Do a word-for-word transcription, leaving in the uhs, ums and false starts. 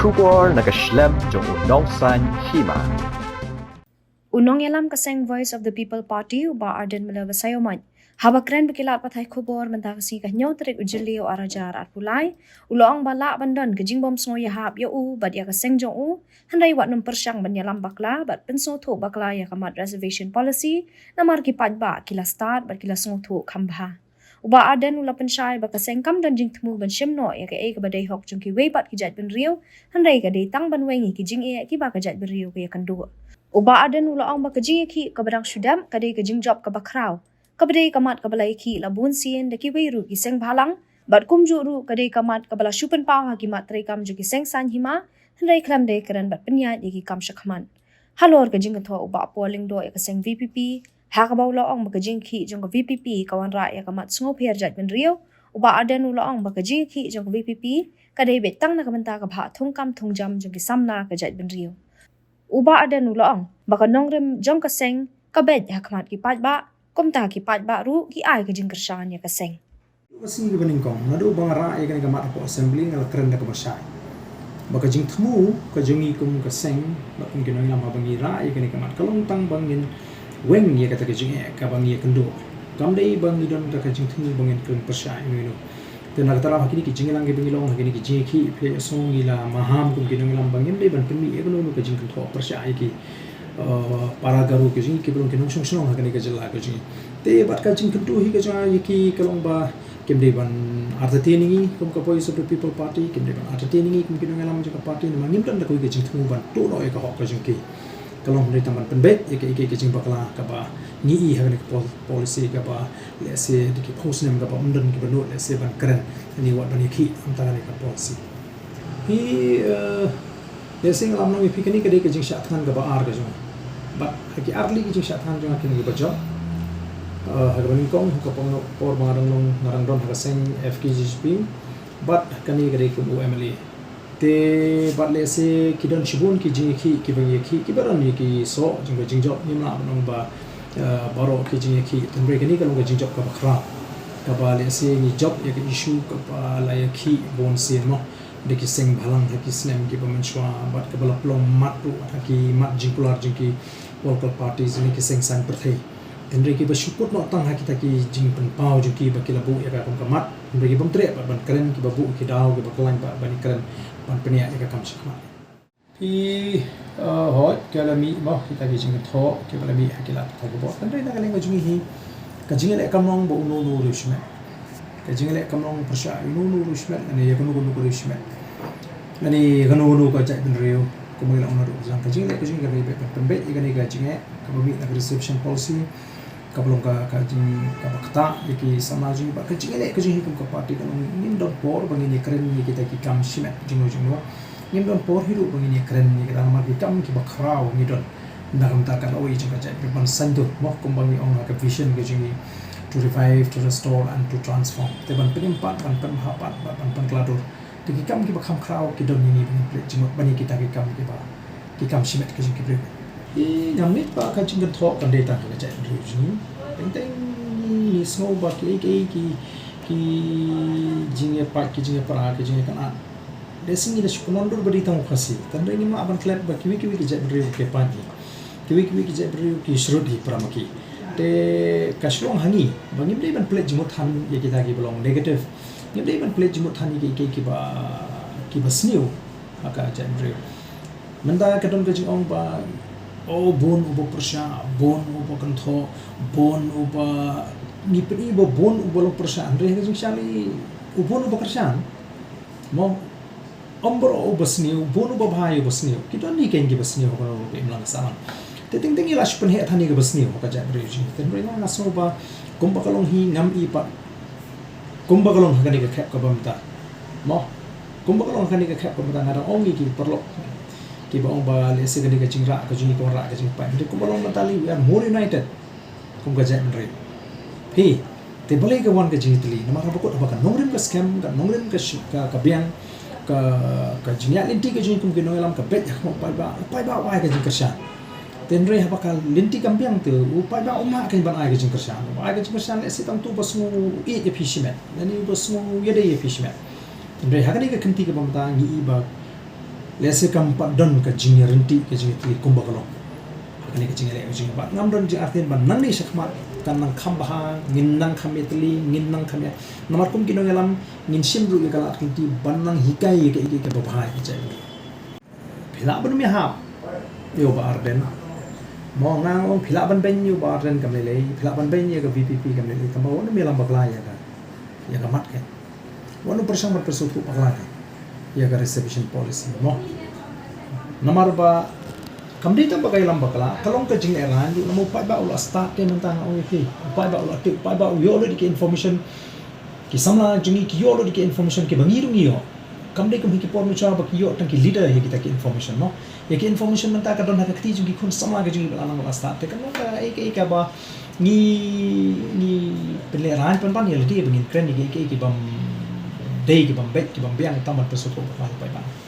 Khubor na ka shlem jong u nongsan hima. U nongïalam ka seng Voice of the People Party, u Bah Ardent Miller Basaiawmoit, haba kren bad ki lad pathai khubor mynta ka sngi ka hynñiew tarik u Jylliew ar hajar arphew lai, u la ong ba lah ban don ka jingbym sngew ïahap ïa u bad ïa ka seng jong u, hynrei wat nym pyrshang ban ïalam bakla bad pynsngewthuh bakla ïa ka mat reservation policy, namar ki paidbah ki la stad bad ki la sngewthuh kham bha. U Bah Ardent u la pynshai ba ka seng kam don jingthmu ban shim noh ïa kaei kaba dei hok jong kiwei pat ki jaitbynriew, hynrei ka dei tang ban weng ïa ki jingeh kiba ka jaitbynriew ka ïakynduh. U Bah Ardent u la ong ba ka jingïakhih kaba dang shu dep ka dei ka jingjop kaba khraw, kaba dei ka mat kaba la ïakhih la bun sien da kiwei ruh ki seng bhalang, bad kumjuh ruh ka dei ka mat kaba la shu pynpaw ha ki mat treikam jong ki seng saiñ hima, hynrei khlem dei kren bad pynïaid ïa ki kam shakhmat. Halor ka jingkynthoh u Bah Paul Lyngdoh ïa ka seng V P P, ha kaba u la ong ba ka jingïakhih jong ka V P P ka wanrah ïa ka mat sngewpher jaitbynriew, u Bah Ardent u la ong ba ka jingïakhih jong ka V P P ka dei beit tang na ka bynta ka bhah thungkam thungjam jong ki samla ka jaitbynriew. U Bah Ardent u la ong ba ka nongrim jong ka seng ka beit ha khmat ki paidbah, kumta ki paidbah ruh ki ai ka jingkyrshan ïa ka seng. Ka sngi kaba nyngkong naduh ba nga rah ïa kane ka mat hapoh Assembly, nga la kren da kaba shai ba ka jingthmu ka jong ngi kum ka seng bad kum ki nongïalam haba ngi rah ïa kane ka mat ka long tang ba ngin weng ïa kata ka jingeh kaba ngi ïakynduh. Kam dei ba ngi don da ka jingthmu ba ngin kren pyrshah ïa uno uno. Te na kata lada ha kine ki jingïalang kiba ngi long, ha kine ki jingïakhih, phi ïohsngew ngi la maham kum ki nongïalam ba ngim dei ban pynmih ïa kano kano ka jingkynthoh pyrshah ïa ki, eh, para Garo ka jong ngi kiba long ki nongshong shnong ha kane ka jylla ka jong ngi. Te bad ka jingkyntu hi ka jong ngi ïa ki ka long ba kim dei ban entertain ïa ngi kum ka Voice of the People Party, kim dei ban entertain ïa ngi kum ki nongïalam jong ka party, namar ngim don da kawei ka jingthmu ban tuh noh ïa ka hok ka jong ki. Ka long hynrei tang ban pynbeit ïa ka, ïa ka, ïa ka jingbakla kaba ngi i ha kane ka pol-, policy kaba lehse da ki phew snem kaba ym don kiba nud lehse ban kren, ne wat ban ïakhih, ym tang kane ka policy. Hi, eh, lehse nga lam long ïa phi, kane ka dei ka jingshah thngan kaba ar ka jong nga. Bad ha ki ar tylli ki jingshah thngan jong nga kine kiba jop. Eh, ha kaba nyngkong, ha ka por, por ba nga dang long, nga dang don ha ka seng F K J G P. Bad kane ka dei kum u M L A. Te bad lehse ki don shibun ki jingïakhih kiba ngi ïakhih kiba don ïa ki soh jong ka jingjop, ngim lah ban ong ba, eh, baroh ki jingïakhih, hynrei kane ka long ka jingjop kaba khraw, kaba lehse ngi jop ïa ka issue kaba la ïakhih bun sien mo da ki seng bhalang ha ki snem kiba mynshuwa, bad kaba la pynlong mat ruh ha ki mat jingkular jong ki political parties ne ki seng saiñ pyrthei. Hynrei kiba shu kut noh tang ha kita ki jingpynpaw jong ki ba ki la buh ïa ka kum ka mat, hynrei ki bym treh pat ban kren, kiba buh ki daw kiba khlaiñ pat ban kren, ban pynïaid ïa ka kam shakhmat. Phi, eh, hooid, ka la mih mo kita ki jingkynthoh kiba la mih ha ki lad pathai khubor. Hynrei na ka liang ka jong ngi hi, ka jingïaleh kam long ba uno uno u riewshimet. Ka jingïaleh kam long pyrshah ïa uno uno u riewshimet lane ïa kano kano ka riewshimet, lane ïa kano kano ka jaitbynriew. Kumba ngi la ong naduh ba jong, ka jingïaleh ka jong ngi ka dei ban pynbeit ïa kane ka jingeh kaba mih na ka reservation policy, kaba long ka, ka jing, kaba ktah ïa ki samla jong ngi. Bad ka jingïaleh ka jong ngi kum ka party ka long ngim don por ba ngin ïakren ïa kita ki kam shimet jingno jingno. Ngim don por hi ruh ba ngin ïakren ïa kita, namar ki kam kiba khraw ngi don na ka bynta ka lawei jong ka jaitbynriew ban saiñdur mo, kumba ngi ong ha ka vision ka jong ngi, to revive, to restore and to transform. Te ban pynim pat, ban pynbha pat, ban, ban pynkylla dur. Te ki kam kiba kham khraw ki don ïa ngi ban pynleit jingmut ban ïa kita ki kam kiba, ki kam shimet ki jong ki briew. Ngi ngam ngeit ba ka jingkynthoh kan dei tang ha ka jaitbynriew jong ngi. Teng teng ngi sngew ba kiei kiei ki, ki jingïapait, ki jingïapra, ki jingïakynad, lehse ngi la shu pynlong dur ba dei tang u Khasi. Tang dei ngim lah ban klet ba kiwei kiwei ki jaitbynriew ki pait ngi. Kiwei kiwei ki jaitbynriew ki shrut hi para ma ki. Te ka shu long ha ngi ba ngim dei ban pynleit jingmut than ïa kita kiba long negative. Ngim dei ban pynleit jingmut than ïa ki, ki, kiba, kiba sniew ha ka jaitbynriew. Mynta ka don ka jingong ba, oh, bun uba pyrshah, bun uba kynthoh, bun uba, ngi pyni ba bun uba long pyrshah, hynrei ha ka jingshah lei u bun uba kyrshan mo. Ym baroh uba sniew, bun uba bha ïa uba sniew. Ki don hi kein kiba sniew ha kano ruh ka imlang ka sahlang. Te teng teng ngi la shu pynheh than ïa kaba sniew ha ka jaitbynriew jong ngi. Te hynrei nga, nga sngew ba kumba ka long hi ngam i pat kumba ka long ha kane ka khep kaba mynta mo. Kumba ka long ha kane ka khep kaba mynta, nga dang ong ïa ki paralok kiba ong ba lehse kane ka jingrah ka jong ngi ka wanrah ka jingpait. Te kumba long mynta lei, we are more united kum ka jaitbynriew. Phi, te balei ka wan ka jingïatylli? Namar haba kut, haba ka nongrim ka skhem, ka nongrim ka sh-, ka, ka biang, ka, ka jingïaid lynti ka jong ngi kum ki nongïalam ka beit ha khmat u paidbah, u paidbah u ai ka jingkyrshan. Te hynrei haba ka lynti kam biang te u paidbah um lah kein ban ai ka jingkyrshan. U ai ka jingkyrshan lehse tang uto uba sngew ïeit ïa phi shimet, lane uba sngew ïadei ïa phi shimet. Te hynrei ha kane ka kynti kaba mynta ngi i ba Lehse kam pat don ka jingïarynti, ka jingïatylli kumba ka long. Kane ka jingïaleh ka jingïabat, ngam don jingartatien ba nangne shakhmat kan nang kham bha, ngin nang kham ïatylli, ngin nang kham ïa. Namar kum ki nongïalam ngin shim ruh ïa ka lad ka lynti ban nang hikai ïa kaei kaei kaba bha ïa ka jaitbynriew. Phi lah ban ym ïahap ïa u Bah Ardent. Mo, nga ong phi lah ban beiñ ïa u Bah Ardent kam lei lei, phi lah ban beiñ ïa ka VPP kam lei lei, tangba wat nym ïalam bakla ïa ka, ïa ka mat ka. Wat nym pyrshang ban pynsngewthuh bakla ka ïa ka reservation policy, mo. Namar ba kam dei tang ba ka ïalam bakla, ka long ka jinglehrain ruh, namar u paidbah u la stad te mynta, nga ong ïa phi. U paidbah u la tip, u paidbah u ïoh lut ïa ki information. Ki samla jong ngi ki ïoh lut ïa ki information kiba ngi ruh ngi ïoh. Kam dei kum ha ki por mynshuwa ba ki ïoh tang ki leader ïa kita ki information, mo. Ïa ki information mynta ka don ha ka kti jong ki khun samla ka jong ngi ba la nang la stad te, ka long kaei kaei kaba ngi, ngi pynlehrain pynban ïa lade ba ngin kren ïa kiei kiei kibym dei, kibym beit, kibym biang, tang ban pynsngewthuh bakla ïa u paidbah.